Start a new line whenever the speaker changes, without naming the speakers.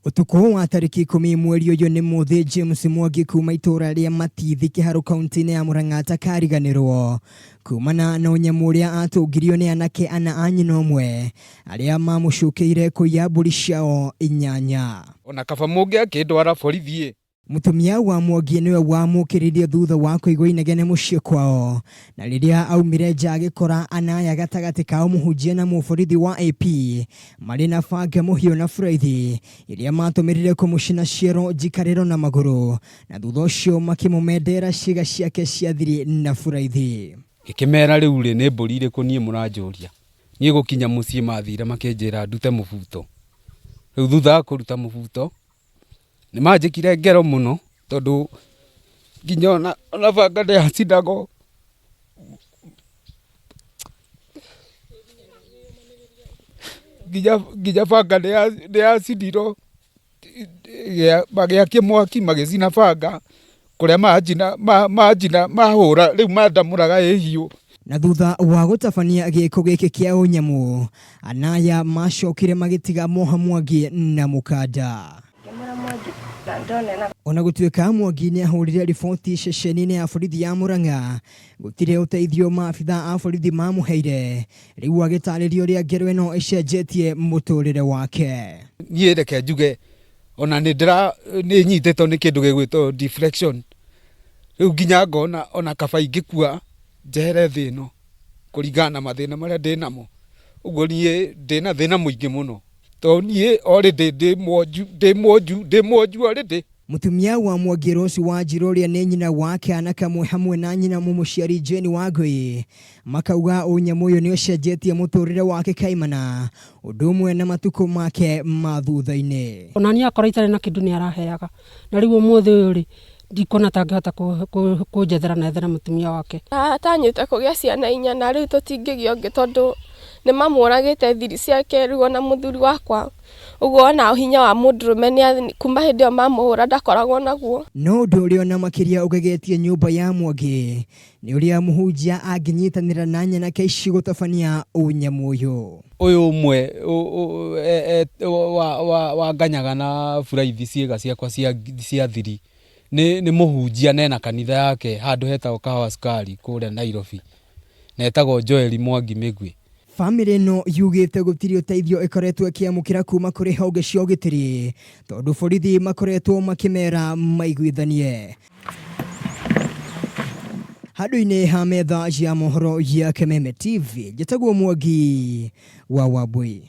Ũtukũ wa tarĩki 10 mweri ũyũ nĩ mũthĩ James Mwangi kuma itũra rĩa Matithi Kĩharũ kaunti-inĩ ya Murang'a atakariganĩrwo kumana na ũnyamũ ũrĩa atũngirio nĩ anake ana a nyina ũmwe arĩa mamũcukĩire kũiya mbũri ciao 8.
Ona kaba mũngĩakĩndwara borithi-ĩ.
Mũtumia wa Mwangi nĩwe wamũkĩririe thutha wa kũigua inegene mũciĩ kwao, na rĩrĩa aumire nja agĩkora ana aya gatagatĩ kao mũhunjia na mũborithi wa AP marĩ na banga mũhiũ na buraithi iria matũmĩrire kũmũcina ciero njikarĩro na magũrũ, na thutha ũcio makĩmũmendera ciĩga ciake cia thiri na buraithi.
Ngĩkĩmera rĩu rĩ, nĩ mbũri irĩkũ niĩ mũranjũria? Niĩ gũkinya mũciĩ mathire makĩnjĩra ndute mũbuto. Rĩu thutha wa kũruta mũbuto, Nĩ manjĩkire ngero mũno tondũ nginya ona banga ndĩacinagwo. Nginya banga nĩyacinirwo magĩakia mwaki magĩcina banga kũrĩa manjina mahũra rĩu mandamũraga ĩ hiũ.
Na thutha wa gũtabania gĩko gĩkĩ kĩa ũnyamũ, anaya macokire magĩtiga moha Mwangi na mũkanda. Ona gũtuĩka Mwangi nĩ ahũrire riboti ceceni-inĩ ya borithi ya Murang'a, gũtirĩ ũteithio maabitha a borithi mamũheire, rĩu agĩtarĩria ũrĩa ngero ĩno ĩcenjetie mũtũrĩre wake.
Niĩ reke njuge ona nĩ ndĩra nĩ nyitĩtwo nĩ kĩndũ gĩgwĩtwo deflection rĩu nginya ngona ona kaba ingĩkua njehere thĩ ĩno kũringana na mathĩna marĩa ndĩnamo. Ũguo niĩ ndĩna thĩna mũingĩ mũno tondũ niĩ already ndĩ mwonju, ndĩ mwonju, ndĩ mwonju already.
Mũtumia wa Mwangi Rose Wanjiru ũrĩa nĩ nyina wa kaana kamwe hamwe na nyina mũmũciari Jane Wangũi makauga ũnyamũ ũyũ nĩ ũcenjetie mũtũrĩre wake kaimana ũndũ ũmwe na matukũ make ma thutha-inĩ.
Ona niĩ akorwo itarĩ na kĩndũ nĩ araheaga na rĩu ũmũthĩ ũyũ rĩ ndikuona ta angĩhota kũnjethera na ethere mũtumia wake.
Atanyĩte kũgĩa ciana 4 na rĩu tũtingĩgĩa ũngĩ tondũ nĩ mamũragĩte thiri ciake rĩu ona mũthuri wakwa ũguo ona hinya wa mũndũrũme nĩ kuma hĩndĩ ĩyo mamũhũra ndakoragwo naguo.
No ũndũ ũrĩa ona makĩria ũgegetie nyũmba ya Mwangi nĩ ũrĩa mũhunjia angĩnyitanĩra na nyanake ici gũtabania ũnyamũ ũyũ.
Ũyũ ũmwe wanganyaga na buraithi ciĩga ciakwa cia thiri nĩ mũhunjia na ena kanitha yake handũ hetagwo Kahawa Sukari kũrĩa Nairobi na etagwo Joel Mwangi Mĩgwi.
Bamĩrĩ ĩno yugĩte gũtirĩ ũteithio ĩkoretwo ĩkĩamũkĩra kuma kũrĩ honge cia ũgitĩri tondũ borithi makoretwo makĩmera maiguithanie. Handũ-inĩ ha metha ya mohoro ya Kameme TV, njĩtagwo Mwangi wa Wambui.